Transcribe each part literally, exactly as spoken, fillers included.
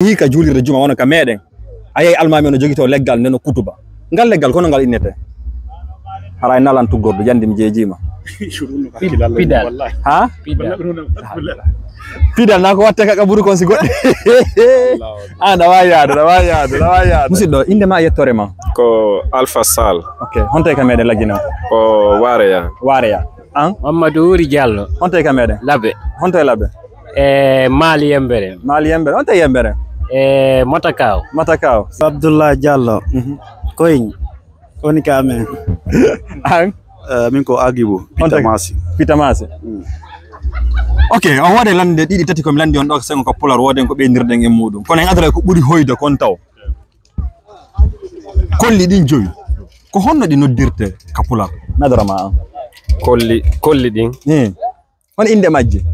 Yehi ka juulirde juma wano ka meɗen. A yehi almaami on no jogito leggal nden no kutuba. Ngal leggal kono ngal innete? Haray nalan tuggordu, jandi mi jeejima. Pidal. Ha? Pidal. Pidal na ko watte ka kaburu kon si goɗɗe. Ah, na waawi yaade, na waawi yaade, na waawi yaade. Musidɗo, innde ma e yettoore ma? Ko Alpha Sall. Ok, honto e ka meɗen Lagine? Ko Wareya. Wareya. An? Mamadou Wuri Diallo. Honto e ka meɗen? Labe. Honto e Labe? E Mali Yembere. Mali Yembere. Honto e Yembere? E Matakaw. Matakaw. Abdoullah Diallo. Mhm. Koyin. Woni ka amen. An? Eh, min ko Agibu. Honto e Pitamasi. Pitamasi. Mm. Ok, on waɗe lande ɗiɗi tati ko mi landi on ɗo, sengo ko pular, woden ko ɓeydirɗen e muɗum. Kono en adara ko ɓuri hoyde kon taw. Kolli ɗin joyi, ko honno ɗi noddirte ka pular? Nadara ma an. Kolli, kolli ɗin. Eh. Hon innde majji?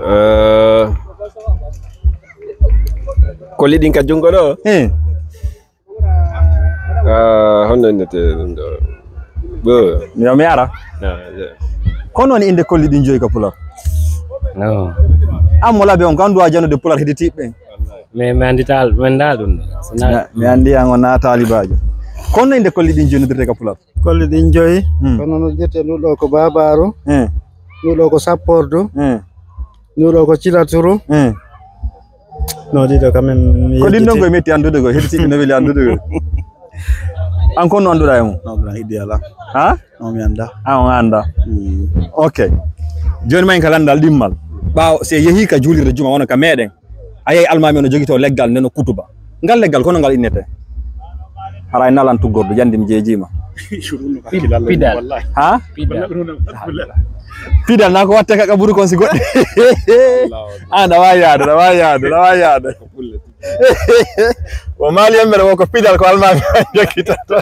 Eh, kolli ɗin ka jungo ɗo? Eh. Ah, honno innete ɗum ɗo? Bo. Yo mi ara. Ah, yeah. Kono woni innde kolli ɗin joyi ka pular? No. An mo Labe on, ko an duwa janude pular hedi tiɓɓe. Mais mi anndita, mi annda ɗum. Mi anndi an o na taalibaajo. Kono innde kolli ɗin joyi noddirte ka pular? Kolli ɗin joyi. Hmm. Kono noddirte ndu ɗo ko babaru. Hmm. Ndu ɗo ko sappordu. Hmm. Ndu ɗo ko cilaturu. Hmm. No, ɗiɗo kam en mi yejjiti. Ko ɗin ɗon koye metti anndude koye, hedi siɓɓi no weli anndude koye. An kon no annduɗa e mum? No, mi iddi ala. Ha? No, mi annda. Ah, on annda. Hmm. Ok. Jooni ma en ka lanndal ɗimmal. Ɓaawo, si en yehi ka juulirde juma wano ka meɗen. A yehi almaami on no jogito leggal nden no kutuba. Ngal leggal kono ngal innete? Haray nalan tuggordu, jandi mi jeejima. Pidal. Ha? Pidal. Pidal na ko watte ka kaburu kon si goɗɗe. Ah, na waawi yaade, na waawi yaade, na waawi yaade. Wo Mali Yembere wo ko pidal ko almaami jogitoto.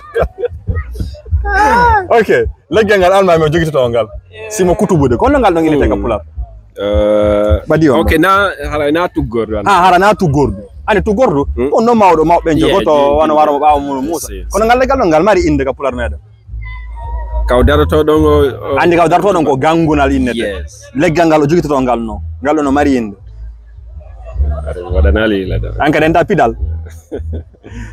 Ok. Leggal ngal almaami o jogitoto ngal. Simo kutubude. Kono ngal ɗon innete ka pular? Eh, ɓadi on. Ok, na, hara na tuggordu. Ha, hara na tuggordu. Ani tuggordu? Hmm. On no mawɗo, mawɓe en jogoto, wano waro mo ɓaawo mum Muusa. Yes. Kono ngal leggal ɗon ngal mari innde ka pular meɗen. Kaw daroto ɗon o, o. Andi kaw daroto ɗon ko gangunal innete. Yes. Leggal ngal o jogitoto ngal no. Ngal ɗon no mari innde. Waɗanali la ɗon. An kadi en ta pidal.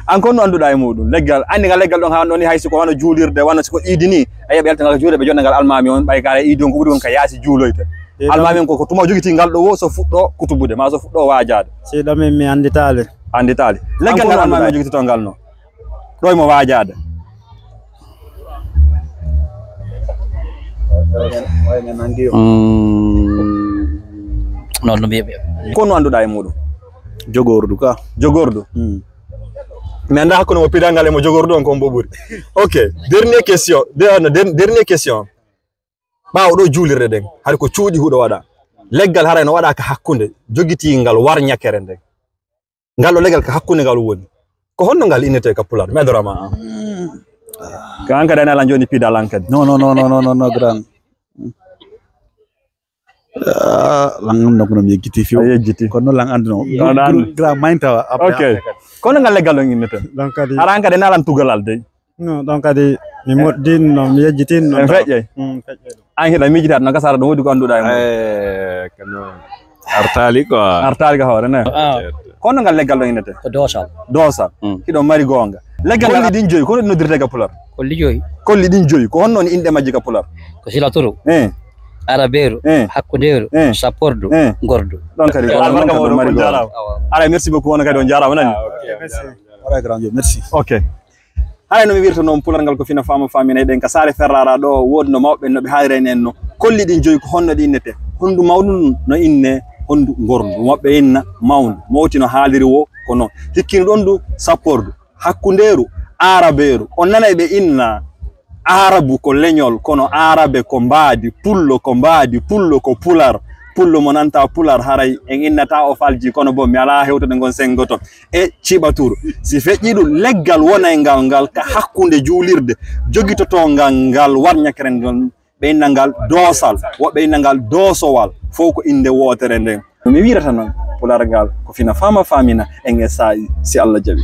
An kon no annduɗa e muɗum? Leggal, anndi ngal leggal ɗon haa ɗon ni, hay si ko wano juulirde, wano si ko iidi ni, a yi'a ɓe yalta ngal juulirde, ɓe jonna ngal almaami on, ɓay kala iidi on ko ɓuri won ka yaasi juuloyte. Almaami on ko, ko tuma o jogiti ngal ɗo wo, so fuɗɗo kutubude, ma so fuɗɗo waajaade. Seyɗa min mi annditaali. Annditaali. Leggal ngal almaami on jogitoto ngal no? Ɗo e mo waajaade. Mm, non no mbiyaɓe. Kon no annduɗa e muɗum? Jogordu ka. Jogordu? Mm. Mi annda hakkunde mo pidal ngal e mo jogordu on kon bo ɓuri. Ok, dernier question. De-, no, der-, dernier question. Ɓaawo ɗo juulirde ɗen, hari ko cuuɗi huɗo waɗa. Leggal haray no waɗa ka hakkunde, jogitii ngal war ñakere nden. Ngal ɗo leggal ka hakkunde ngal woni. Ko honno ngal innete ka pular? Mi adorama an. Ka an kadi, ana lan joni pida lan kadi. Non, non, non, non, non, non, non, grand. Ah, lan ɗum ɗon kono mi yejjiti few. A yejjiti. Kono lan anduno. Kono lan andu. Grand main tawa. Ok. Kono ngal leggal ɗon innete? Ɗon kadi. Hara an kadi ana lan tugalal dey. No, ɗon kadi mi moƴƴinno, mi yejjitinno. En feƴƴay. Mm, feƴƴay. An hiɗa miijitaade no gasara ɗum woodi ko annduɗa e mum. Eh, kono artaali quoi. Artaali ka hoore, ne? Ah. Kono ngal leggal ɗon innete? Ko doosal. Doosal. Mm. Hiɗon mari goonga. Leggal ɗin joyi, kono ɗi noddirte ka pular? Kolli joyi. Kolli ɗin joyi, ko honno woni inɗe majji ka pular? Ko silaturu. Eh. Arabeeru. Eh. Hakkundeeru. Eh. Sappordu. Eh. Ngordu. Ɗon kadi ko albarka on moɗon, on moɗon. Jarama. Awa. Alay, merci beaucoup, on kadi on jarama, nani? Ah, ok. Merci. Alright, grand, merci. Ok. Haray no mi wirta noon, pular ngal ko fina faama faamina. Eɗen ka saare Ferrara ɗo, woodi no mawɓe no ɓe haalirayno en no. Kolli ɗin joyi ko honno ɗi innete? Hondu mawnu no inne, hondu ngordu? Moɓɓe inna mawndu, mawti no haaliri wo ko noon. Hikkino ɗon du sappordu, hakkundeeru, aarabeeru. On nanay ɓe inna aarabu ko leñol, kono aarabe ko mbaadi, pullo ko mbaadi, pullo ko pular. Pullo mo nanta pular, haray en innata o falji, kono bo mi alaa hewtude ngon senngo to. E ciɓaturu. Si feƴƴi ɗum, leggal wonayngal ngal ka hakkunde juulirde, jogitotongal ngal war ñakere ngal, ɓe inna ngal doosal, woɓɓe inna ngal doosowal, fof ko innde wootere nden. No mi wiirata noon, pular ngal ko fina faama faamina en e saa'i, si Allah jaɓi.